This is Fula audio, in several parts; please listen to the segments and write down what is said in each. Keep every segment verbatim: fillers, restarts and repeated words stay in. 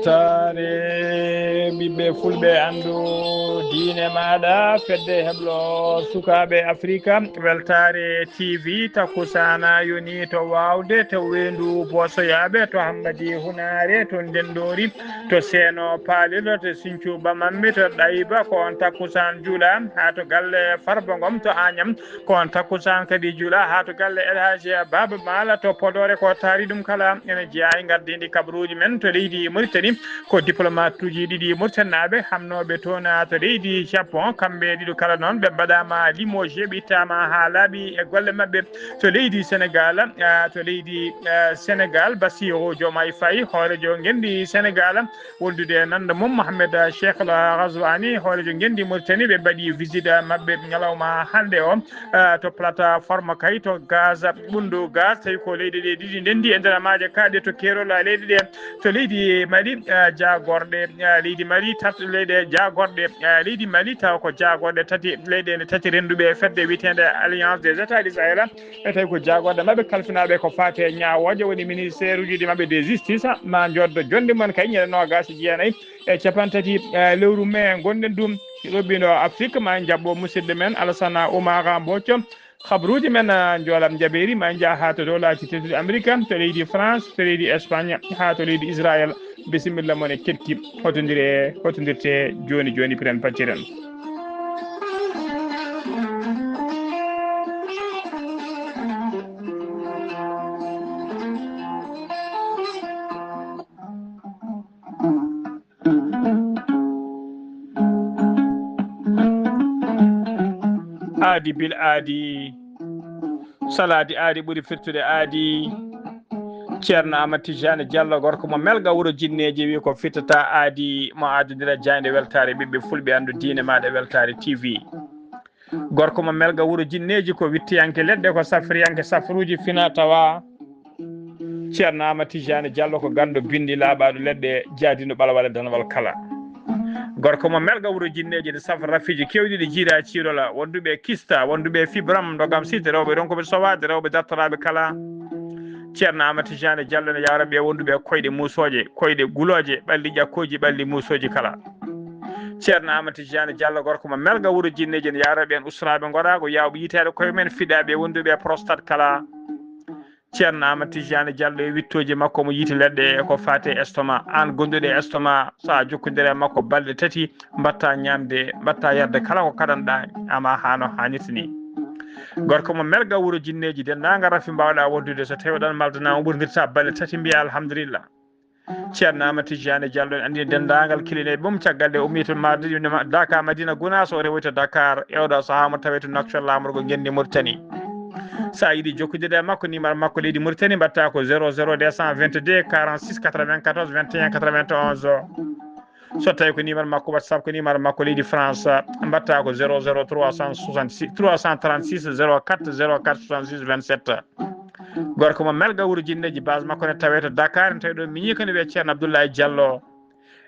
Weltaare ɓiɓɓe fulɓe, anndu diine maaɗa, fedde heblo sukaaɓe Afrika. Weltaare T V, takkusaana yoni to Waawde, to Weendu Boosoyaaɓe, to Hammadi Hunaare, to Ndenndoori, to Seeno Paalirɗo, to Sinthiou Bamammi, to Ɗayba, ko on takkusaan juula, haa to galle Farba Ngom to Agnam, ko on takkusaan kadi juula haa to galle El Hadji Baba Mala to Podor. Ko taari ɗum kala ene jeyaa e ngardiindi kabaruuji men to leydi Mauritanie. Ko diplomatuuji ɗiɗi mauritanaaɓe hamnooɓe toon to leydi Japon, kamɓe ɗiɗo kala noon ɓe mbaɗaama limogé, ɓe ittaama haa laaɓi e golle maɓɓe to leydi Sénégal. Ah, to leydi, ah, Sénégal, Bassirou Diomaye Faye, hooreejo ngenndi Sénégal, wondude e nannda mum Mohamed Cheikh Al Ghazouani, hooreejo ngenndi Mauritanie, ɓe mbaɗi visite maɓɓe ñalawma hannde o, ah, to plateforme kay to gaz, ɓunndu gaz, tawi ko leyɗe ɗe ɗiɗi ndenndi e nder maaje kaaɗe to keerol leyɗe ɗe. To leydi Mali, ah, jaagorɗe, ah, leydi Mali, tat-, leyɗe jaagorɗe, ah, leydi Mali, tawa ko jaagorɗe tati, leyɗe nde tati rennduɓe e fedde wiyeteende Alliance des États d'Israël, e tawi ko jaagorɗe maɓɓe kalfinaaɓe ko faati e ñaawooje, woni ministère uji ɗi maɓɓe de justice, ma njoddo jonde mum kay ñande noogaas e jeenayi e capanɗe tati, eh, lewru mee ngonɗen ɗum. Ɗo ɓiɗo Afrique, ma en jaɓɓo musidɗo men Alassane Oumar Mbocco. Habruuji men, ah, njoolam jabeeri, ma en njah haa to dowlaaji tedduɗi Amerika, to leydi France, to leydi Espagne, haa to leydi Israël. Bisimilla mon e keɗki. Hotondire, hotondirte jooni jooni, piren pacciren. Aadi bil aadi. Salaade aadi ɓuri firtude aadi. Ceerno Amadou Tidiane Diallo, gorko mo Melga, wuro Jinneeji, wi ko fittata aadi, mo addandira jaaynde weltaare ɓiɓɓe fulɓe, anndu diine maaɗa, Weltaare T V. Gorko mo Melga, wuro Jinneeji, ko wittiyanke leɗɗe, ko safriyanke safruuji fina tawa. Ceerno Amadou Tidiane Diallo ko ganndo binndi laaɓaaɗo leɗɗe, jaadino ɓalwale danwal kala. Gorko mo Melga, wuro Jinneeji, ene safra rafiiji keewɗi ɗi jiidaa ciirola, wonduɓe kista, wonduɓe fibram, ndogam site, rewɓe ronkuɓe sowaade, rewɓe dartoraaɓe kala. Ceerno Amadou Tidiane Diallo ne yawra ɓe wonduɓe koyɗe muusooje, koyɗe gulooje, ɓalli ƴakkooji, ɓalli muusooji kala. Ceerno Amadou Tidiane Diallo, gorko mo Melga, wuro Jinneeji, ne yawra ɓeen usraaɓe ngoraago, yaawɓe yiteede koye men, fiɗaaɓe wonduɓe prostate kala. Ceerno Amadou Tidiane Diallo e wittooji makko, mo yiiti leɗɗe ko faati e estomac. Aan gonduɗo e estomac, so a jokkondire e makko balɗe tati, mbaɗta ñaamde, mbaɗta yarde kala ko kaɗanɗaa, ama haa no haanirta ni. Gorko mo Melga, wuro Jinneeji, denndaangal rafi mbaawɗa wondude, so tawi oɗon maldanaama, ɓurndirta balɗe tati, mbiya alhamdulillah. Ceerno Amadou Tidiane Diallo en anndini denndaangal kilineeɓe mum, caggal nde ummi to Madi-, Daka Madina Gounass, o rewoyi to Dakar, e oɗo sahaa mo tawee to Nouakchott, laamorgo ngenndi Mauritanie. So a yiɗi jokkondirde e makko, numéro makko leydi Mauritanie, mbaɗta ko zéro zéro deux cent vingt-deux quarante-six quatre-vingt-quatorze vingt et un quatre-vingt-onze. So tawi ko numéro makko WhatsApp, ko numéro makko leydi France, mbaɗta ko zéro zéro trois cent soixante-six, trois cent trente-six zéro quatre zéro quatre soixante-six vingt-sept. Gorko mo Melga, wuro Jinneeji, base makko ne tawee to Dakar, ne tawi ɗo miñi ko ne wiyee Ceerno Abdoulaye Diallo.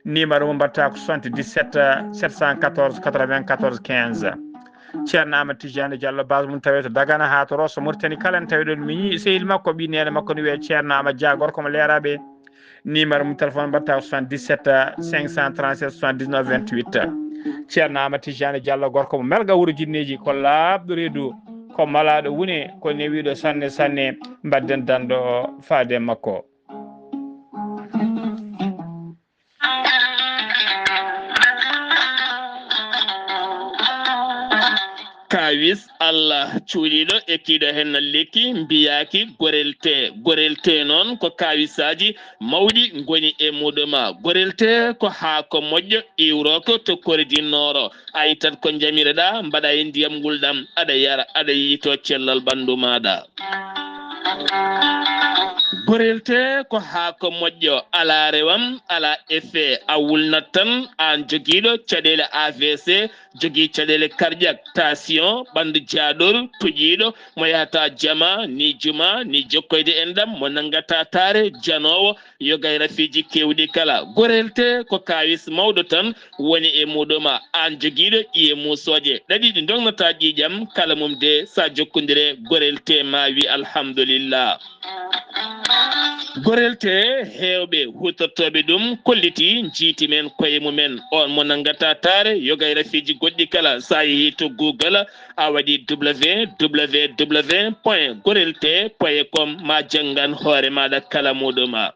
Numéro mum mbaɗta ko soixante-dix-sept sept cent quatorze quatre-vingt-quatorze quinze. Ceerno Amadou Tidiane Diallo, base mum tawee to Dagana haa to Rosso Mauritanie kala, ne tawi ɗon miñi sehil makko, ɓii neene makko ne wiyee Ceerno Amadou Dia, gorko mo Leeraaɓe. Numéro mum téléphone mbaɗta ko soixante-dix-sept cinq cent trente-sept soixante-dix-neuf vingt-huit. Ceerno Amadou Tidiane Diallo, gorko mo Melga, wuro Jinneeji, ko laaɓɗo reedu, ko malaaɗo wune, ko newiiɗo sanne sanne, mbaɗden danɗo faade makko. Kaawis Allah cuuɗiiɗo e kiiɗo heen lekki mbiyaaki gorelte. Gorelte noon ko kaawisaaji mawɗi ngoni e muɗum. Gorelte ko haako moƴƴo iwrooko to Kore du Nord. A ittat ko njamireɗaa, mbaɗa e ndiyam ngulɗam, aɗa yara, aɗa yiytoo cellal ɓanndu maaɗa. Gorelte ko haako moƴƴo, alaa rewam, alaa effet, a wulnat tan, aan jogiiɗo caɗeele A V C, jogii caɗeele cardiaque, tension, ɓanndu jaaɗoru, toƴiiɗo, mo yahata jama, ni juma, ni jokkoyde enɗam, mo nanngata taare, janoowo, yoga e rafiiji keewɗi kala. Gorelte ko kaawis mawɗo tan woni e muɗum. Aan jogiiɗo ƴiye muusooje, ɗaɗi ɗi ndognataa ƴiiƴam, kala mum de, so a jokkondire Gorelte, ma wi alhamdulillah. Gorelte heewɓe huutortooɓe ɗum kolliti njiiti men koye mumen. On mo nanngata taare, yoga e rafiiji goɗɗi kala, so a yehii to Google, a waɗi www point gorelte point com, ma janngan hoore maaɗa kala muuɗum.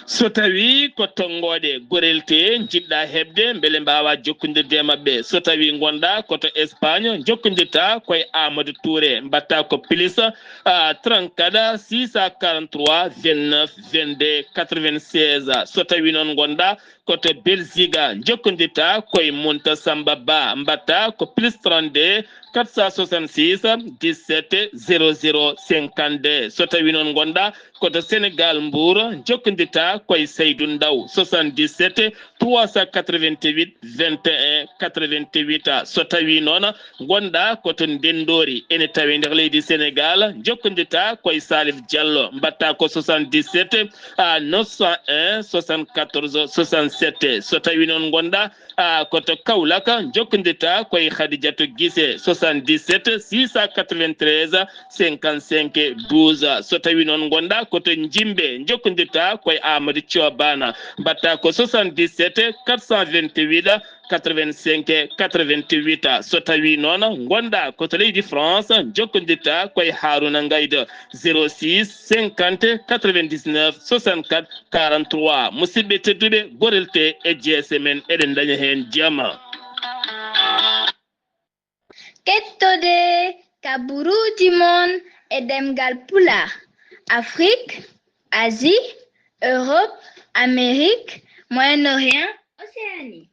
So tawii ko tonngooɗe Gorelte njiɗɗa heɓde, mbele mbaawa jokkondirde e maɓɓe. So tawii ngonɗa ko to Espagne, jokkondirta koye Amadou Touré, mbaɗta ko plus, ah, trente-quatre, six cent quarante-trois, vingt-neuf, vingt-deux, quatre-vingt-seize. So tawii noon ngonɗa ko to Belgique, jokkondirta koye Munta Samba Ba, mbaɗta ko plus trente-deux, quatre cent soixante-six, dix-sept, zéro zéro, cinquante-deux. So tawii noon ngonɗa ko to Sénégal, Mbour, jokkondirta koye Seydou Ndaw, soixante-dix-sept, trois cent quatre-vingt-huit, vingt et un, quatre-vingt-huit. So tawii noon ngonɗa ko to Ndenndoori, ene tawee nder leydi Sénégal, jokkondirta koye Salif Diallo, mbaɗta ko soixante-dix-sept, ah, neuf cent un, soixante-quatorze, soixante-sept. So tawii noon ngonɗa, ah, ko to Kaolack, jokkondirta koye Khadijatou Guissé, soixante-dix-sept, six cent quatre-vingt-treize, cinquante-cinq, douze. So tawii noon ngonɗa ko to Jimbe, jokkondirta koye Amadou Thiobana, mbaɗta ko soixante-dix-sept, quatre cent vingt-huit, quatre-vingt-cinq, quatre-vingt-huit. So tawii noon ngonɗa ko to leydi France, jokkondirta koye Harouna Ngaydo, zéro six, cinquante, quatre-vingt-dix-neuf, soixante-quatre, quarante-trois. Musidɓe tedduɓe, Gorelte e jeese men, eɗen ndaña heen jam. Kettode kaburuuji mon e ɗemngal Pulaar, Afrique, Asie, Europe, Amérique, Moyen-Orient, Océanie.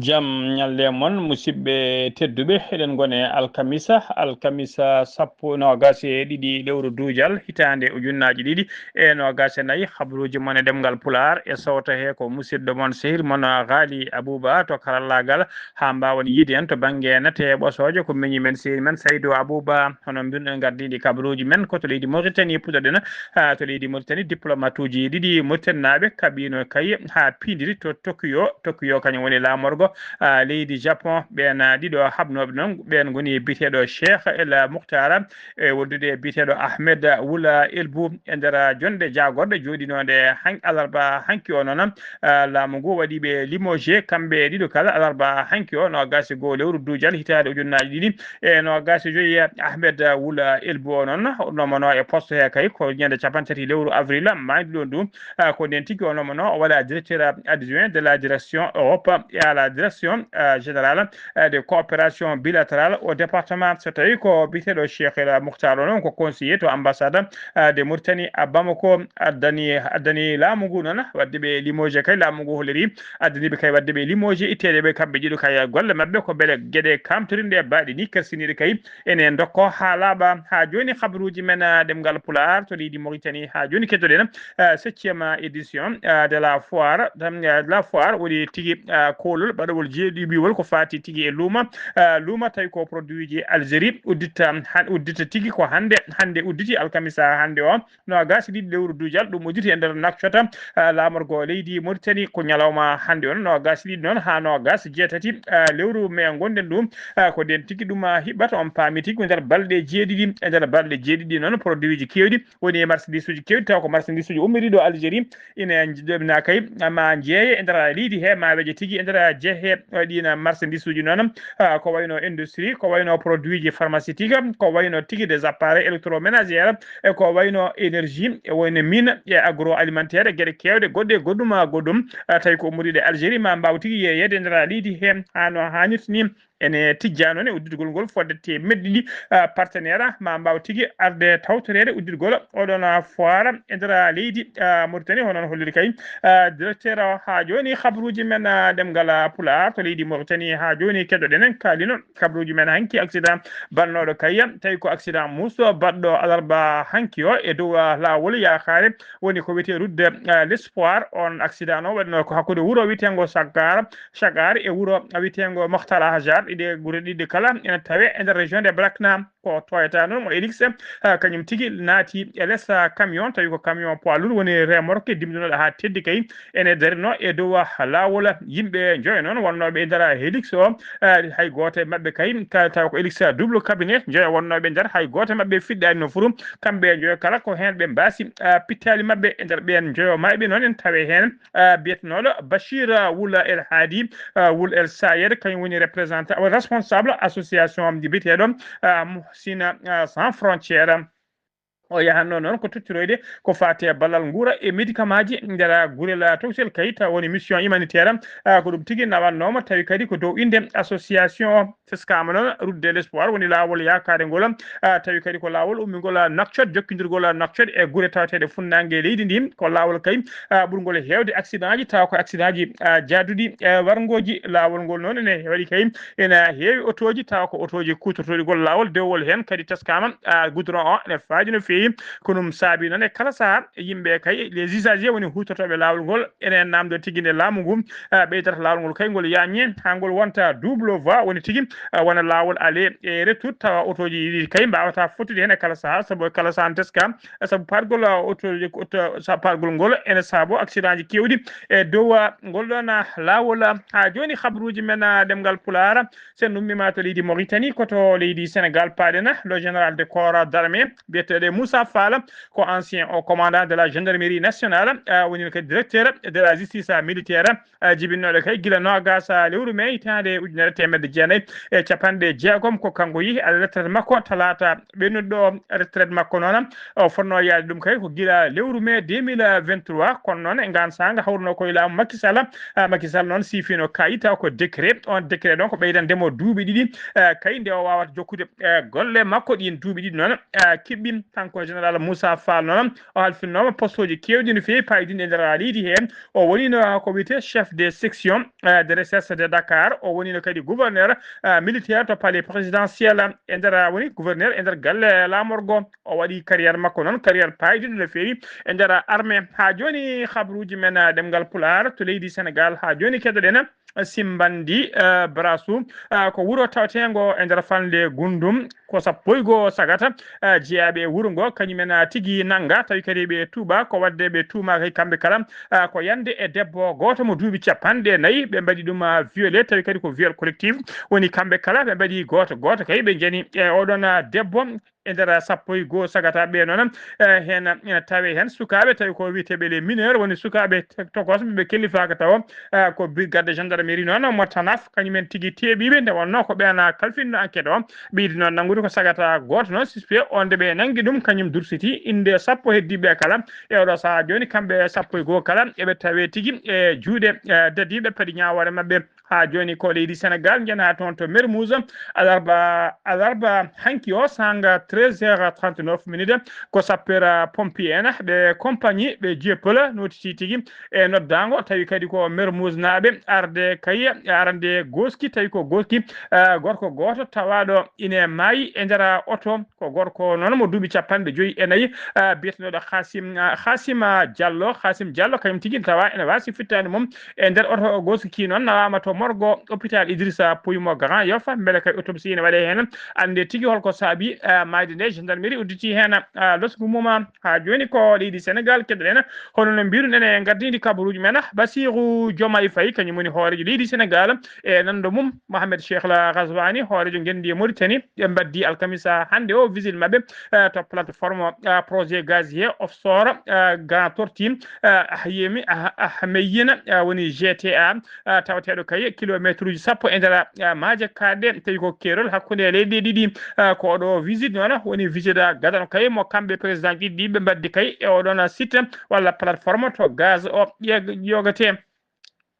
Jam ñalle mon, musidɓe tedduɓe. Eɗen ngoni e alkamisa, alkamisa sappo, noogas e ɗiɗi lewru duujal, hitaande ujunnaaji ɗiɗi e noogas e nayi. Habruuji mon e ɗemngal Pulaar e sowto he ko musidɗo mon, sehil mon, Ghali Abouba to karallaagal, haa mbaawen yiide en to bannge nate e ɓosooje. Ko miñi men, sehil men Saydou Abouba. Hono mbiruɗen, ngardiiɗi kabaruuji men ko to leydi Mauritanie, puɗɗoɗen, ah, to leydi Mauritanie. Diplomatuuji ɗiɗi Mauritanie naaɓe kaɓiino kay haa piindiri to Tokyo. Tokyo kañum woni laamorgo, ah, leydi Japon. Ɓeen, ah, ɗiɗo haɓnooɓe noon, ɓeen ngoni biyeteeɗo Cheikh El Moukhtar, e wondude e biyeteeɗo Ahmed Wula Elbou e nder, ah, jonnde jaagorɗe jooɗinoonde han-, alarba hanki o noon. Ah, laamu ngu waɗi ɓe limogé, kamɓe ɗiɗo kala, alarba hanki o, noogas e goo lewru duujal, hitaande ujunnaaji ɗiɗi e noogas e joyi. Ahmed Wula Elbou o noon, o nomanoo e poste he kay ko ñande cappanɗe tati lewru avril, maayduɗo ndu. Ah, ko ndeen tigi o nomanoo, o waɗa directeur adjoint de la direction Europe et à la direction, ah, générale, ah, de coopération bilatérale au département. So tawii ko biyeteeɗo Cheikh El Moukhtar o noon, ko conseiller to ambassade, ah, de Mauritanie à Bamako. Addani, addani laamu ngu noon waɗde ɓe limogé kay, laamu ngu holliri addani ɓe kay waɗde ɓe limogé, itteede ɓe kamɓe ɗiɗo kay golle maɓɓe ko mbele geɗe kamtorinɗe, baaɗini, kersiniiɗe kay ene ndokko haa laaɓa. Haa jooni, habaruuji men, ah, ɗemngal Pulaar to leydi Mauritanie. Haa jooni, keddoɗen, ah, septième édition, ah, de la foire, ah, de la foire woni tigi, ah, koolol baɗowol jeeɗiɓiwol ko faati tigi e luuma, ah, luuma, tawi ko produit ji Algérie uddita, han-, uddita tigi ko hannde, hannde udditi, alkamisa hannde o, noogas e ɗiɗi lewru duujal, ɗum udditi e nder Nouakchott, ah, laamorgo leydi Mauritanie. Ko ñalawma hannde on, noogas e ɗiɗi noon haa noogas e jeetati, ah, lewru mee ngonɗen ɗum. Ah, ko ndeen tigi ɗum, ah, hiɓɓata, on paami tigi ko nder balɗe jeeɗiɗi. E nder balɗe jeeɗiɗi noon, produit ji keewɗi woni e marchandise uji keewɗi, taw ko marchandise uji ummoriiɗi ɗo Algérie, ina jooɓina kay ma jeeye e nder leydi he, ma weje tigi e nder jeehe ɗiin marchandise uji noon. Ah, ko wayno industrie, ko wayno produit ji pharmaceutique, ko wayno tigi des appareils électroménagers, e ko wayno énergie, e wayno mine, e agroalimentaire, e geɗe keewɗe goɗɗe e goɗɗum, ah, goɗɗum, ah, tawi ko ummoriiɗe Algérie, ma mbaaw tigi yeeyeede e nder leydi he haa no haanirta ni. Ene tijjaa noon e udditgol ngol fodde teemedde ɗiɗi, ah, partenaire, ma mbaaw tigi arde tawtoreede udditgol oɗon, ah, foire e nder leydi, ah, Mauritanie. Hono no holliri kay, ah, directeur o, haa jooni habaruuji men, ah, ɗemngal, ah, Pulaar to leydi Mauritanie. Haa jooni, keɗoɗen en kaalino kabaruuji men hanki accident bannooɗo kay, tawi ko accident muuso baɗɗo alarba hanki o e dow, ah, laawol Yaaxaare, woni ko wiyetee route de, ah, l'Espoir. On accident noon waɗnoo ko hakkunde wuro wiyeteengo Sagar, Sagar e wuro wiyeteengo Mokhtar Hajar, ɗiɗe gure ɗiɗi kala ene tawe e nder région de Brakna. Ko toyata noon mo Elix, ah, kañum tigi naati e les, ah, camion, tawi ko camion poids lourd woni remorque dimdinoɗo haa teddi kay ene darino e dow, ah, laawol. Yimɓe njoyo noon wonnooɓe e nder Helix o, ah, hay gooto e maɓɓe kay, ka-, tawa ko Helix double cabinet, njoyo wonnooɓe e nder, hay gooto e maɓɓe fiɗɗaani no furu. Kamɓe njoyo kala ko heen ɓe mbaasi, ah, pittaali maɓɓe e nder ɓeen njoyo maayɓe noon en tawe heen, ah, biyetenooɗo Bachir, ah, Wul El Hadi, ah, Wul El Sayed, kañum woni représentant, responsable association biyeteeɗo, ah, Muhsina, ah, Sans Frontières. O yahanno noon ko tottiroyde ko faati e ballal nguura e médicament ji nder gurel towtel kayit woni mission humanitaire. Ah, ko ɗum tigi nawannooma, tawi kadi ko dow innde association o. Teskaama noon Route de l'Espoir woni laawol yaakaare ngol. Ah, tawi kadi ko laawol ummingol Nouakchott, jokkindirgol Nouakchott e gure tawateeɗe funnaange leydi ndi. Ko laawol kay, ah, ɓurngol heewde accident ji, tawa ko accident ji, ah, jaaduɗi e warngooji. Laawol ngol noon ene waɗi kay ene heewi otooji, tawa ko otooji kuutortooɗi ngol laawol dewol heen kadi teskaama, ah, goudron o ene faaji no feewi. Ko ɗum saabi noon e kala sahaa yimɓe kay, les usagers woni huutortooɓe laawol ngol, ene naamndo tigi nde laamu ngu, ah, ɓeydata laawol ngol kay ngol yaaññe haa ngol wonta double voie woni tigi, ah, wona laawol aller e retour, tawa otooji ɗiɗi kay mbaawata fottude heen e kala sahaa, sabu e kala sahaa teska, sabu paargol, ah, otooji, oto-, sa-, paargol ngol ene saabo accident ji keewɗi e dow, ah, ngol ɗoon, ah, laawol. Ah, haa jooni habruuji men, ah, ɗemngal Pulaar, so en ummiima to leydi Mauritanie, ko to leydi Sénégal paaɗen. Le général de corps d'armée biyeteeɗo Moussa Fall, ko ancien haut commandant de la gendarmerie nationale, ah, woni kadi directeur de la justice, ah, militaire, ah, jibinooɗo kay gila noogaas, ah, lewru mee hitaande ujunere teemedde jeenayi e capanɗe jeegom. Ko kanko yehi ala retraite makko talaata ɓennuɗo. Retraite makko noon, o fotnoo yaade ɗum kay ko gila lewru mee deux mille vingt-trois, kono noon e ngaan saanga hawruno koye laamu Macky Sall. Ah, Macky Sall noon siifino kayita ko décret. On décret ɗon ko ɓeydande mo duuɓi ɗiɗi, ah, kay nde o waawata jokkude, ah, golle makko ɗiin duuɓi ɗiɗi noon, ah, kiɓɓi. Kanko général Moussa Fall noon, o halfinnooma postooji keewɗi no feewi paydinɗi e nder leydi heen. O wonino ko wiyetee chef de section, ah, de recherche de Dakar. O wonino kadi gouverneur, ah, militaire to palais présidentiel e nder, ah, woni gouverneur e nder galle laamorgo. O waɗi carrière makko noon, carrière paaydiiɗo no feewi e nder armée. Haa jooni, habruuji men, ah, ɗemngal Pulaar to leydi Sénégal. Haa jooni, keɗoɗen, ah, Simbandi, ah, Brassou, ah, ko wuro tawteengo e nder falnde Gundum. Ko sappo e goo sagata, ah, jeyaaɓe e wuro ngo, kañumen, ah, tigi nannga, tawi kadi ɓe tuuba. Ko waɗde ɓe tuumaaka e kamɓe kala, ah, ko yande e debbo gooto mo duuɓi capanɗe nayi. Ɓe mbaɗi ɗum, ah, violé, tawi kadi ko viol collectif. Woni kamɓe kala ɓe mbaɗi gooto gooto kay, ɓe njani e oɗon, ah, debbo e nder sappo e goo sagata ɓe noon, eh, heen ene tawe heen sukaaɓe tawi ko wiyeteeɓe les mineurs, woni sukaaɓe tokosɓe ɓe kellifaaka tawa, eh, ko brigade de gendarmerie noon mo Tanaf, kañumen tigi teeɓiiɓe, nde wonnoo ko ɓeen kalfinno enquête o. Ɓeydi noon nanngude ko sagata gooto noon suspect, on nde ɓe nanngi ɗum, kañum dursiti innde sappo heddiiɓe kala. E oɗo sahaa jooni, kamɓe sappo e goo kala eɓe tawe tigi e juuɗe, eh, dadiiɓe, padi ñaawoore maɓɓe. Haa jooni ko leydi Sénégal, njen haa toon to Mermoz, alarba, alarba hanki o, saanga treize heures trente-neuf minutes, ko sapeur pompier en, ɓe compagnie, ɓe Dieuppeul, notiti tigi e noddaango, tawi kadi ko Mermoz naaɓe arde kay, arande gooski, tawi ko gooski, ah, gorko gooto tawaaɗo ine maayi e nder oto. Ko gorko noon mo duuɓi capanɗe joyi e nayi, ah, biyetenooɗo Hasim, ah, Hasim, ah, Diallo. Hasim Diallo kañum tigi tawa ene waasi fittaandu mum e nder oto gooski noon, nawaama to morgo hôpital Idrissa Pouye mo Grand Yoff, mbele kay autopsie ene waɗee heen, annde tigi holko saabi, ah, maayde nde. Gendarmerie udditi heen, ah, losgu mum. Haa jooni ko leydi Sénégal keɗoɗen, hono no mbiruɗen e ngardiindi kabaruuji men, Bassirou Diomaye Faye, kañum woni hooreejo leydi Sénégal, e nanndo mum Mohamed Cheikh Al Ghazouani, hooreejo ngenndi e Mauritanie. Ɓe mbaddi alkamisa hannde o visite maɓɓe, eh, to plateforme, eh, projet gazier offshore, eh, Grand Tortue, eh, Ahyemi, Ah-, Ahmeyina, eh, woni G T A, eh, tawateeɗo kay kilometre uji sappo e nder, eh, maaje kaaɗɗe, tawi ko keerol hakkunde leyɗe ɗiɗi. Eh, ko oɗo visite noon woni visite gadano kay mo kamɓe président ji ɗiɗi ɓe mbaddi kay e oɗon site walla plateforme to gaz o ƴeeg-, ƴoogete.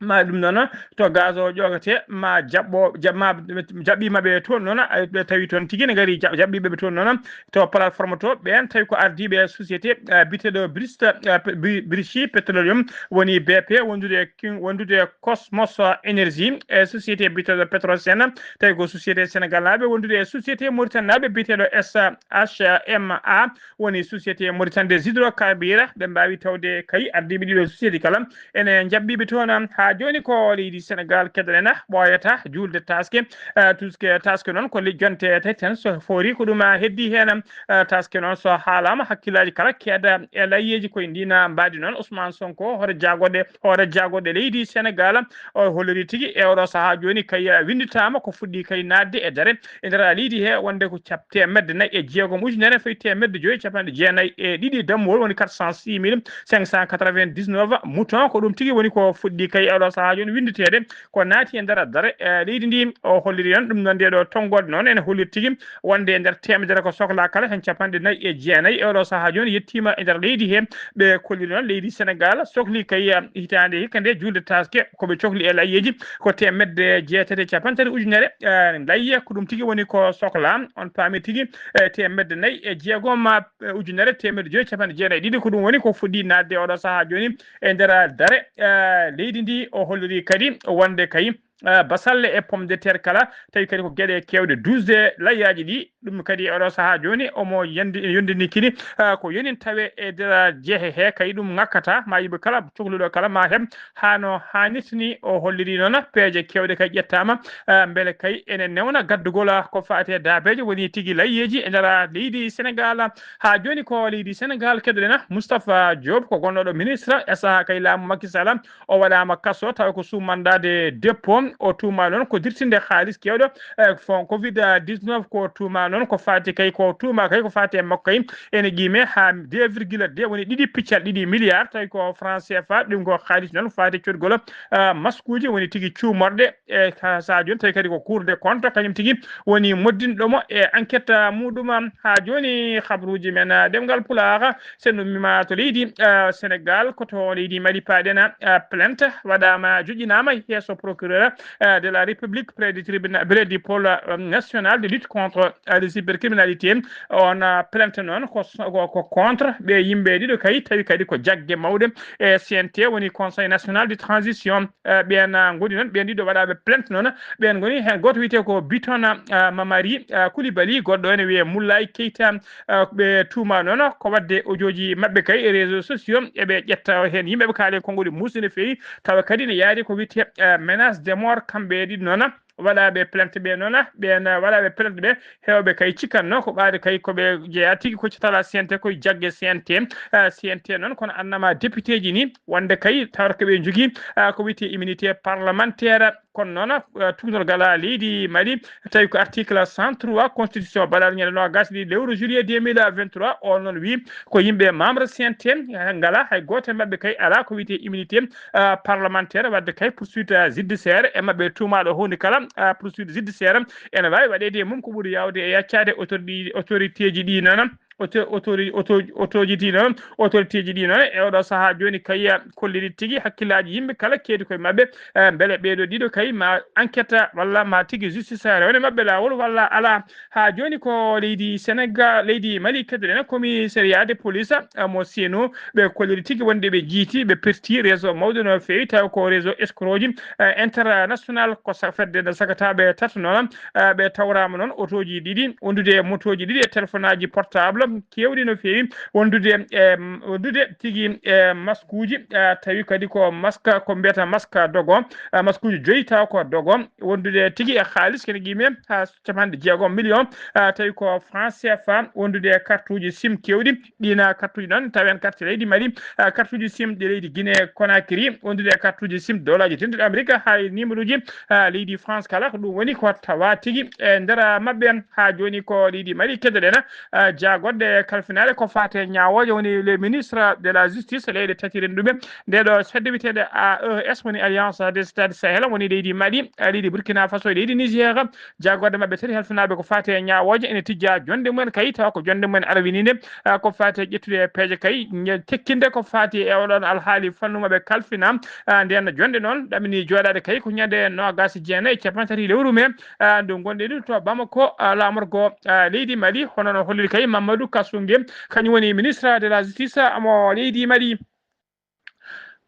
Ma ɗum noon, to gaz o ƴoogete, ma jaɓɓo-, ja-, ma jaɓɓiima ɓe toon noon, ay, ɓe tawi toon tigi ne ngari ja-, jaɓɓiiɓe ɓe toon noon, to plateforme to, ɓeen tawi ko ardiiɓe société, eh, biyeteeɗo Brist-, eh, pe-, Bri-, British Petroleum, woni B P, wondude e kin-, wondude e Cosmos Energy, e société biyeteeɗo Petrosen, tawi ko société sénégalnaaɓe, wondude e société mauritanaaɓe biyeteeɗo S H M A, woni société Mauritanie des hydrocarbures. Ɓe mbaawi tawde kay ardiiɓe ɗiɗo société kala ene jaɓɓiiɓe toon, haa Haa jooni ko leydi Senegaal keɗoɗen, ɓooyata juulde taaske. Eh, tuuske, taaske noon ko lijjonte tati tan, so foori ko ɗum, ah, heddii heen. Eh, taaske noon so haalaama, hakkillaaji kala keeda e layyeeji koye ndiin mbaadi noon. Ousmane Sonko, hoore jaagorɗe, hoore jaagorɗe leydi Senegaal, o holliri tigi e oɗo sahaa jooni kay, eh, winnditaama ko fuɗɗii kay naatde e dare e nder leydi he, wonde ko cap-, teemedde nayi e jeegom ujunere fayi teemedde joyi capanɗe jeenayi e ɗiɗi dammuwol, woni quatre cent six mille cinq cent quatre-vingt-dix-neuf mouton. Ko ɗum tigi woni ko fuɗɗii kay e oɗo sahaa jooni winnditeede, ko naati e nder dare, eh, leydi ndi. O holliri noon ɗum noon, nde ɗo tonngoode noon ene holliri tigi wonde e nder teemedere ko soklaa kala heen capanɗe nayi e jeenayi e oɗo sahaa jooni yettiima e nder leydi he. Ɓe kolliri noon leydi Senegaal sokli kay, eh, hitaande hikka nde juulde taaske ko ɓe cokli e layyeeji ko teemedde jeetati e capanɗe tati ujunere, eh, layya. Ko ɗum tigi woni ko soklaa. On paami tigi, eh, teemedde nayi e jeegom, eh, ujunere teemedde joyi capanɗe jeenayi e ɗiɗi. Ko ɗum woni ko fuɗɗii naatde oɗo sahaa jooni e nder dare, eh, leydi ndi. O holliri kadi wonde kay, eh, basalle e pomme de terre kala, tawi kadi ko geɗe keewɗe, douze layyaaji ɗi. Ɗum kadi e oɗo sahaa jooni omo yandi-, yondini kini, eh, ko yonin tawe e nder jeehe he, kay ɗum ŋakkata, ma yimɓe kala cokluɗo kala ma heɓ haa no haanirta ni. O holliri noon peeje keewɗe kay ƴettaama, eh, mbele kay ene newna gaddugol ko faati e daabeeje woni tigi layyeeji e nder leydi Senegaal. Haa jooni ko leydi Senegaal keɗoɗen Moustapha Diop, ko gonnooɗo ministre e sahaa kay laamu Macky Sall. O waɗaama kaso tawa ko sous mandat de dépôt. O tuumaa noon ko dirtinde haalis keewɗo, eh, fon covid dix-neuf. Ko tuumaa noon ko faati kay, ko tuumaa kay ko faati e makko kay ene qiime haa deux virgule deux, woni ɗiɗi piccal ɗiɗi milliard, tawi ko franc C F A. Ɗum ko haalis noon faati codgol, eh, maskuuji woni tigi cuumorɗe. E ka sahaa jooni tawi kadi ko Cour des comptes kañum tigi woni moddinɗo mo e enquête, ah, muɗum. Haa jooni habruuji men, ah, ɗemngal Pulaar, so en ummiima to leydi, ah, Senegaal, ko to leydi Mali paaɗen, ah, plainte waɗaama, joƴƴinaama yeeso procureur, ah, de la République près du tribunal, près du pôle, ah, national de lutte contre, ah, les cybercriminalités. On, ah, plainte noon ko, ko, ko contre ɓe yimɓe ɗiɗo kay, tawi kadi ko jagge mawɗe e C N T, woni Conseil national de transition. Eh, ɓeen, ah, ngoni noon, ɓeen ɗiɗo waɗaaɓe plainte noon, ɓeen ngoni heen gooto wiyetee ko Bitona, ah, Mamari, ah, Coulibaly, goɗɗo ene wiyee Moulay Keita. Ah, ɓe tuumaa noon ko waɗde audio ji maɓɓe kay e réseaux sociaux, eɓe ƴetta heen yimɓe, ɓe kaali e konngol muusi no feewi, tawa kadi ne yaadi ko wiyetee, ah, menace de mort. Kamɓe ɗiɗo noon waɗaaɓe plainte ɓe noon, ɓeen waɗaaɓe plainte ɓe, heewɓe kay cikkatnoo ko ɓaade kay ko ɓe jeyaa tigi ko cetala C N T, koye jagge C N T, ah, C N T noon, kono annama député ji ni, wonde kay tawata ko ɓe njogii, ah, ko wiyetee immunité parlementaire. Kono noon, ah, tuugnorgal leydi Mali, tawi ko article cent trois constitution baɗal ñande noogaas e ɗiɗi lewru juillet deux mille vingt-trois, o noon wi ko yimɓe membre C N T, eh, ngala hay gooto e maɓɓe kay alaa ko wiyetee immunité, ah, parlementaire, wadde kay poursuite, ah, judiciaire e maɓɓe tuumaaɗo huunde kala, ah, poursuite judiciaire ene waawi waɗeede e mum ko ɓuri yaawde e yaccaade autorité, autorité ji ɗi noon. Auto-, autori-, auto-, autorité ji noon, autorité ji ɗi noon, e oɗo sahaa jooni kay, ah, kolliri tigi hakkillaaji yimɓe kala keedi koye maɓɓe, eh, mbele ɓeeɗo ɗiɗo kay ma enquête walla ma tigi justice rewne maɓɓe laawol walla alaa. Haa jooni ko leydi Senegaal, leydi Mali keɗoɗen, commissariat de police, ah, mo Sénou, ɓe kolliri tigi wonde ɓe jiiti, ɓe perti réseau mawɗo no feewi, tawa ko réseau escroc ji, ah, international, ko sa-, fedde nde sagataaɓe tato noon, ah, ɓe tawraama noon otooji ɗiɗi, wondude e motooji ɗiɗi e téléphone aji portable keewɗi no feewi, wondude e, wondude tigi e maskuuji, ah, tawi kadi ko maska, ko mbiyata maska dogo, ah, maskuuji joyi tawa ko dogo, wondude tigi e haalis kene qiime haa capanɗe jeegom million, ah, tawi ko franc C F A, wondude e kartuuji sim keewɗi. Ɗiina kartuuji noon tawen carte leydi Mali, ah, kartuuji sim ɗi leydi Guinée Conakry, wondude e kartuuji sim dowlaaji dentuɗi Amerika haa e numéro ji, ah, leydi France kala. Ko ɗum woni ko tawa tigi e nder maɓɓe. Haa jooni ko leydi Mali keɗoɗen, ah, jaagorɗe kalfinaale ko faati e ñaawooje, woni le ministre de la justice, leyɗe tati renduɓe nde ɗo fedde wiyeteende A E S, woni Alliance des États du Sahel, woni leydi Mali, ah, leydi Burkina Faso e leydi Niger. Jaagorɗe maɓɓe tati halfinaaɓe ko faati e ñaawooje ene tijjaa jonde mumen kay, tawa ko jonde mumen arwiniinde, ah, ko faati e ƴettude e peeje kay, ñe-, tekkinde ko faati e oɗon alhaali fannu maɓɓe kalfina. Ah, ndeen jonde noon ɗamini jooɗaade kay ko ñande noogaas e jeenayi, capanɗe tati lewru mee, ah, ndu ngonɗen ɗo to Bamako, ah, laamorgo, ah, leydi Mali, hono no holliri kay Mamadou Kassoungué, kañum woni ministre de la justice, ah, mo leydi Mali.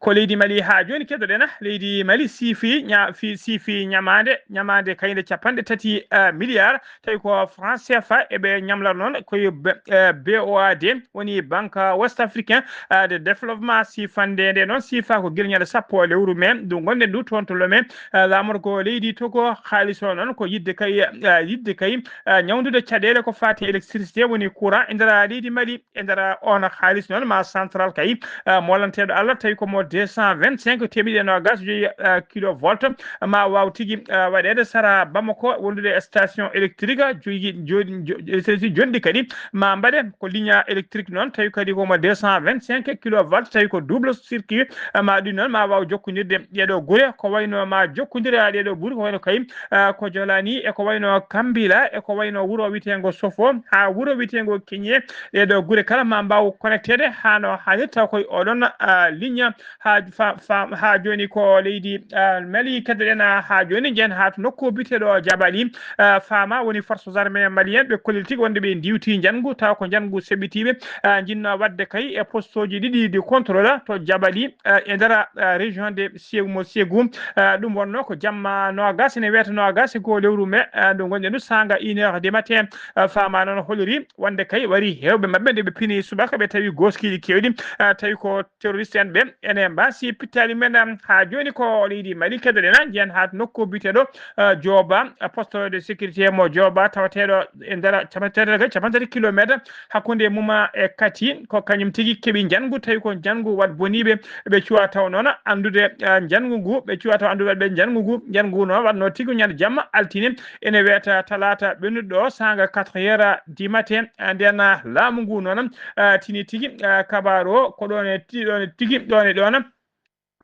Ko leydi Mali haa jooni keɗoɗen. Leydi Mali siifi ña- fi- siifi ñamaande, ñamaande kayde capanɗe tati, eh, milliard, tawi ko franc C F A eɓe ñamlata noon, ko e B-, eh, B O A D, woni Banque Ouest Africain, eh, de Développement. Siifande nde noon siifa ko gila ñande sappo lewru mai ndu ngonɗen ndu toon to Lomé, eh, laamorgo leydi Togo. Haalis o noon ko yiɗde kay, eh, yiɗde kay, eh, ñawndude caɗeele ko faati e électricité, woni courant, e nder leydi Mali. E nder on haalis noon ma central kay, eh, molanteeɗo Allah tawi ko mo deux cent vingt-cinq, teemedde e noogas joyi, eh, kilovolt, ma waaw tigi, eh, waɗeede sara Bamako, wondude e station électrique joyi, joyi, jo-, électricité jonɗi kadi ma mbaɗe ko ligne électrique noon tawi kadi ko mo deux cent vingt-cinq kilovolt, tawi ko double circuit, eh, ma ɗum noon ma waaw jokkondirde ɗeeɗo gure, ko wayno ma jokkondira ɗeeɗo gure, ko wayno kay, eh, ko Jolani e ko wayno Kambila e ko wayno wuro wiyeteengo Sofo haa wuro wiyeteengo Keñe. Ɗeeɗo gure kala ma mbaaw connecteede haa no haanirta koye oɗon, ah, ligne haa fa-, fa-, haa jooni ko leydi, ah, Mali keɗoɗen, ah, haa jooni njehen haa to nokku biyeteeɗo Jabali, ah, Fama woni forces armées maliennes ɓe kolliti tigi wonde ɓe ndiwti njanngu tawa ko njanngu seɓɓitiiɓe, ah, njinnoo waɗde kay e postooji ɗiɗi de contrôle to Jabali, ah, e nder, ah, région de Ségou mo Ségou. Ah, ɗum wonnoo ko jamma noogas ene weeta noogas e goo lewru mai, ah, ndu ngonɗen ndu saanga une heure du matin. Ah, Fama noon holiri wonde kay warii heewɓe maɓɓe nde ɓe pini subaka ɓe tawi gooskiiji keewɗi, ah, tawi ko terroriste en ɓe ene mbaasi pittaali men. Ah, haa jooni ko leydi Mali keɗoɗen, ah, njehen haa to nokku biyeteeɗo, ah, Jooba, ah, poste de sécurité mo Jooba tawateeɗo e nder capanɗe tati, capanɗe tati kilometer hakkunde Muma e Kati, ko kañum tigi keɓi njanngu, tawi ko njanngu waɗ boniiɓe, ɓe cuwa taw noon anndude, eh, njanngu ngu, ɓe cuwa taw anndude waɗɓe njanngu ngu, njanngu ngu noon waɗno tigi ñande jamma altine, ene weeta talaata ɓennuɗo saanga quatre heures du matin, eh, nden, eh, laamu ngu noon, eh, tini tigi, eh, kabaaru o ko ɗoon e ti-, ɗoon e tigi, ɗoon e ɗoon.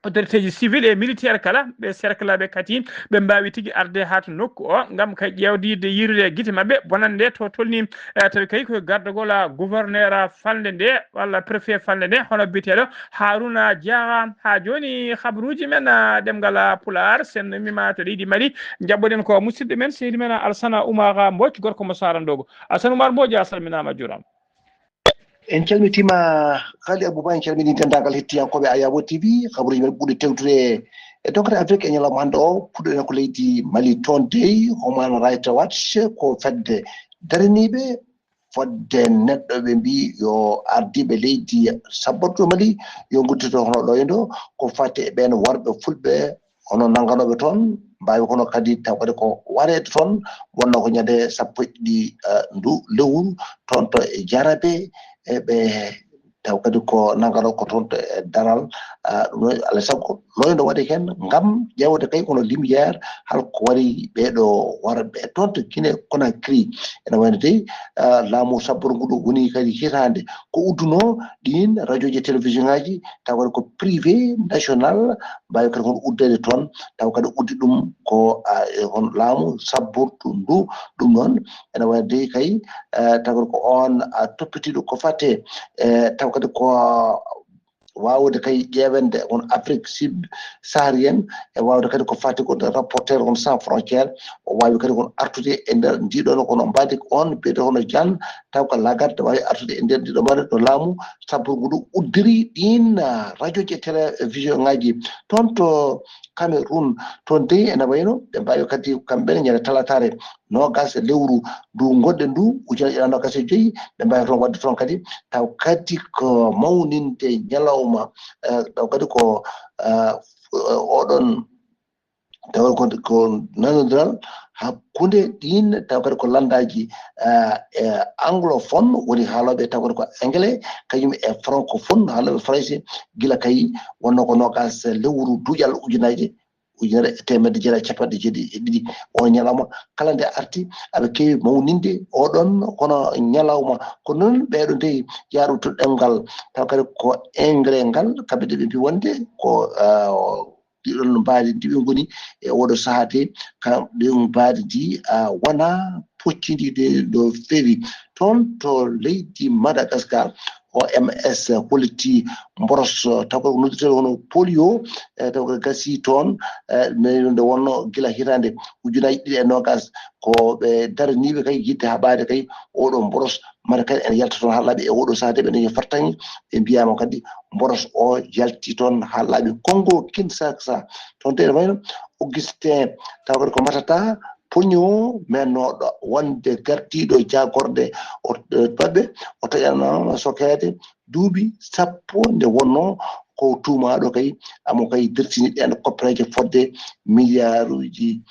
Autorité ji civil et militaire kala, ɓe cercle ɓe kadi, ɓe mbaawi tigi arde haa to nokku o, ngam kay ƴeewde, yiide, yiirude gite maɓɓe, bonannde to tolni, eh, tawi kay ko gardagol, ah, gouverneur, ah, falnde nde, walla préfet falnde nde, hono biyeteeɗo Haruna Diarra. Haa jooni, habruuji men, ah, ɗemngal, ah, Pulaar, sen mima to leydi Mali, njaɓɓoɗen ko musidɗo men, sehil men, Alsana Oumar Mbodj, gorko mo Sarandogo. Alsana Oumar Mbodj, a salminaama, a juuraama. En calmitiima, Kali Abouba, en calminii denndaangal hettiyankooɓe Ayabo T V, kabaruuji men ɓurɗi tewtude e dokkere Afrik e ñalawma hannde o, puɗɗoɗen ko leydi Mali. Toon dey, Human Rights Watch ko fedde daraniiɓe fodde neɗɗo, ɓe mbii yo ardiiɓe leydi sabborto Mali yo nguddito hono ɗo e ɗo, ko fati e ɓeen worɓe fulɓe hono nannganooɓe toon, mbaawi kono kadi taw kadi ko wareede toon, wonnoo ko ñande sappo e ɗiɗi, eh, ndu lewru, toon to e Jarabe, e ɓe taw kadi ko nannganoo ko toon to e daral, ah, ɗum noon, alaa e sago, loyndo waɗi heen ngam ƴeewde kay kono lumière, hol ko waɗi ɓeeɗo worɓe toon to Guinée Conakry. Ene wayno dey, ah, laamu sabburu ngu ɗo woni kadi hitaande ko uddunoo ɗiin rajooji e télévision ngaaji, taw kadi ko privé national, mbaawi kadi kono uddeede toon, taw kadi uddi ɗum ko, ah, e hono laamu sabbordu ndu. Ɗum noon ene wayde kay, eh, taw kadi ko oon, ah, toppitiiɗo ko fate, eh, taw kadi ko waawde kay ƴeewande on Afrique sud saharienne, e waawde kadi ko fati ko reporter on sans frontière, o waawi kadi kono artude e nder ndiɗon kono mbaadi on biyeteeɗo hono Jan, taw ko Lagarde waawi artude e nder ndiɗo mbaadi no laamu sabbordu ndu uddiri ɗiin, ah, rajooji e télévision ngaaji toon to Cameroun. Toon dey ene wayno ɓe mbaawi kadi kamɓe ne ñande talataare noogas lewru ndu ngonɗen ndu, ujunere e noogas e joyi, ɓe mbaawi toon waɗde toon kadi, taw kadi ko mawninde ñalawma, eh, taw kadi ko, eh, oɗon, taw ko, ko nanodiral hakkunde ɗiin, taw kadi ko lanndaaji, eh, eh, anglophone, woni haalooɓe taw kadi ko anglais, kañum e francophone, haalooɓe français, gila kay wonnoo ko noogas lewru duuƴal ujunaaji, ujunere e teemedde jeetati e capanɗe jeeɗiɗi e ɗiɗi. O ñalawma kala nde arti, aɓe keewi mawninde oɗon kono ñalawma. Ko noon ɓeeɗo dey yaaru to ɗemngal, taw kadi ko anglais ngal, kamɓe de ɓe mbii wonde ko, ah, ɗiɗon mbaadi ndi ɓe ngoni e oɗo sahaa de, ka ɗin mbaadi ndi, ah, wonaa poccindi de no feewi. Toon to leydi Madagascar, O M S hollitii mboros, taw ko noddirtee hono polio, e taw ko gasii toon, e nde wonno gila hitaande ujunaaji ɗiɗi e noogaas, ko ɓe daraniiɓe kay yiɗde haɓaade kay oɗo mboros, mata kadi ene yalta toon haa laaɓi e oɗo sahaa de ɓe dañi fartaŋŋe, ɓe mbiyaama kadi mboros o yalti toon haa laaɓi. Kongo Kinshasa, toon de ene wayno Augustin, taw kadi ko Matata, Poño mennooɗo wonde gardiiɗo jaagorɗe o, e, maɓɓe, o taƴanaama sokeede duuɓi sappo nde wonnoo ko tuumaaɗo kay, amo kay dirtini ɗeen koppereeje fodde miliyaaruuji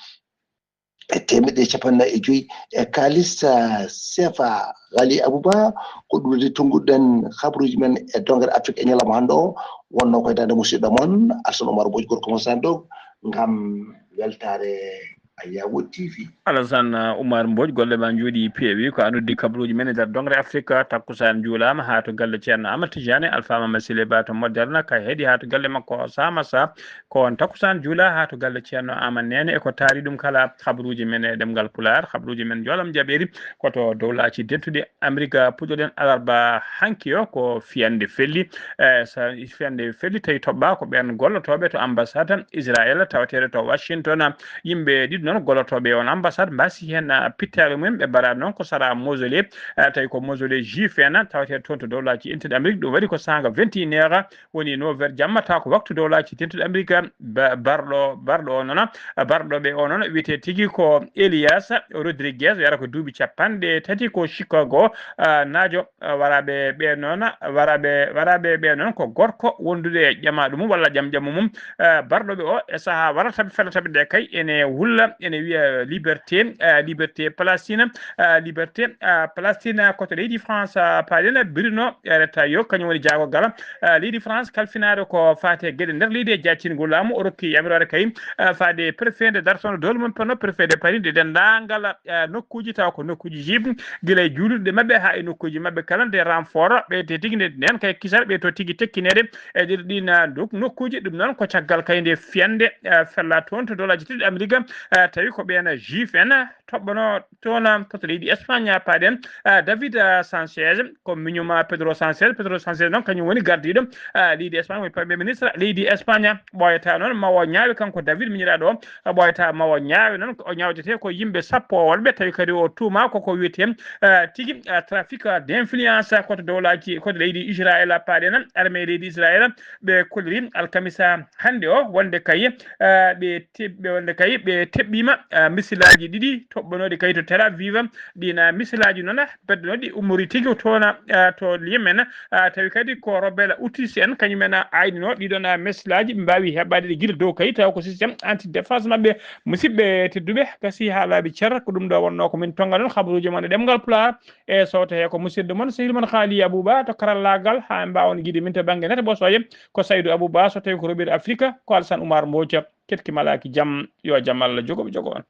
e teemeɗɗe cappanɗe nayi e joyi e kaalis, ah, sefa. Ghali Abouba, ko ɗum de tonnguɗen habaruuji men e dongere Afrique e ñalawma hannde o, wonnoo koye daande musidɗo mon, Alsan Oumar Mbodj, gorko mo Sandok, ngam weltaare Ayawo T V. Alassane Oumar Mbodj, golle ma njooɗi peewi. Ko a noddi kabaruuji men e nder dongre Afrika. Takkusaan juulaama haa to galle Ceerno Amadou Tidiane, Alpha Mama Sile Ba to Moderna, kay heedi haa to galle makko Samassa. Ko on takkusaan juula haa to galle Ceerno Amadou Nene. E ko taari ɗum kala, kabaruuji men e ɗemngal Pulaar, kabaruuji men njoolam jaɓeeri, ko to dowlaaji dentuɗi Amerika puɗɗoɗen alarba hanki o, ko fiyande felli. E, so fiyande felli tawi toɓɓaa ko ɓeen gollotooɓe to ambassade Israël tawateeɗo to Washington. Yimɓe ɗiɗo noon gollotooɓe e on ambassade mbasi heen, ah, pittaali mumen, ɓe mbaɗa noon ko sara mausolée, ah, tawi ko mausolée juif en tawateeɗo toon to dowlaaji dentuɗi Amerika. Ɗum waɗi ko saanga vingt et une heures, woni neuf heures jamma, taw ko waktu dowlaaji dentuɗi Amerika. Ba-, barɗo, barɗo o noon, barɗo ɓe o noon wiyetee tigi ko Elias Rodriguez, wiyata ko duuɓi cappanɗe tati, ko Chicago, ah, naajo, ah, waraaɓe ɓe noon, waraaɓe, waraaɓe ɓe noon ko gorko wondude e ƴamaɗo mum walla ƴamƴamo mum. Ah, barɗo ɓe o e saha wara tabi fella tabi de kay ene wulla, ene wiya liberté, ah, liberté Palestine, ah, liberté, ah, Palestine, ko to leydi France, ah, paaɗen Bruno, eh, Retailleau, kañum woni jaago gala, ah, leydi France kalfinaɗo ko faate geɗe nder leydi e jaccingol laamu. O rokki yamiroore kay, ah, faade préfet nde dartono dowla mum penno, préfet de Paris, de denndaangal, ah, nokkuuji, tawa ko nokkuuji jiiɓ, gila e juulirɗe maɓɓe haa e nokkuuji maɓɓe kala, nde renfort ɓeyde tigi nde nden kay kisal ɓe to tigi tekkineede e ɗiɗo ɗin, ah, nduk-, nokkuuji. Ɗum noon ko caggal kay nde fiyande, ah, fella toon to dowlaaji tedduɗi Amerika, ah, tawi ko ɓeen juif en toɓɓano toon, ah, to leydi Espagne, ah, paaɗen, ah, David, ah, Sanchez, ko miñum, ah, Pedro Sanchez. Pedro Sanchez noon kañum woni gardiiɗo, ah, leydi Espagne, woni premier ministre leydi Espagne. Ɓooyata noon ma o ñaawi kanko David miñiraaɗo o, ɓooyata ma o ñaawi noon, o ñaawdete ko yimɓe sappo wonɓe, tawi kadi o tuuma koko wiyetee, ah, tigi, ah, trafic d'influence, koto dowlaaji, koto leydi Israël paaɗen, armée leydi Israël, ɓe kolliri alkamisa hannde o wonde kay, ah, ɓe teɓ-, ɓe wonde kay ɓe teɓɓiima, ah, misilaaji ɗiɗi toɓɓanooɗi kay to Tel Aviv. Ɗiin, ah, misilaaji noon, ah, beddanooɗi ummori tigi toon, ah, to Yemen, ah, tawi kadi ko rebelle Houthis en, kañum en, ah, aynino ɗiɗon, ah, misilaaji, ɓe mbaawi heɓaade ɗi gila dow kay, tawa ko système anti défense maɓɓe. Musidɓe tedduɓe, gasi haa laaɓi cer, ko ɗum ɗo wonnoo ko min tonnga ɗon kabaruuji mon e ɗemngal Pulaar. E sowto he ko musidɗo mon, sehil mon Haali Abouba to karallaagal, haa en mbaawa on yiide min to bannge nate ɓosooje, ko Saydou Abouba, so tawi ko Robir Afrique, ko Alsan Oumar Mbodj, keɗki malaaki jam, yo jam Allah jogo ɓe jogo on.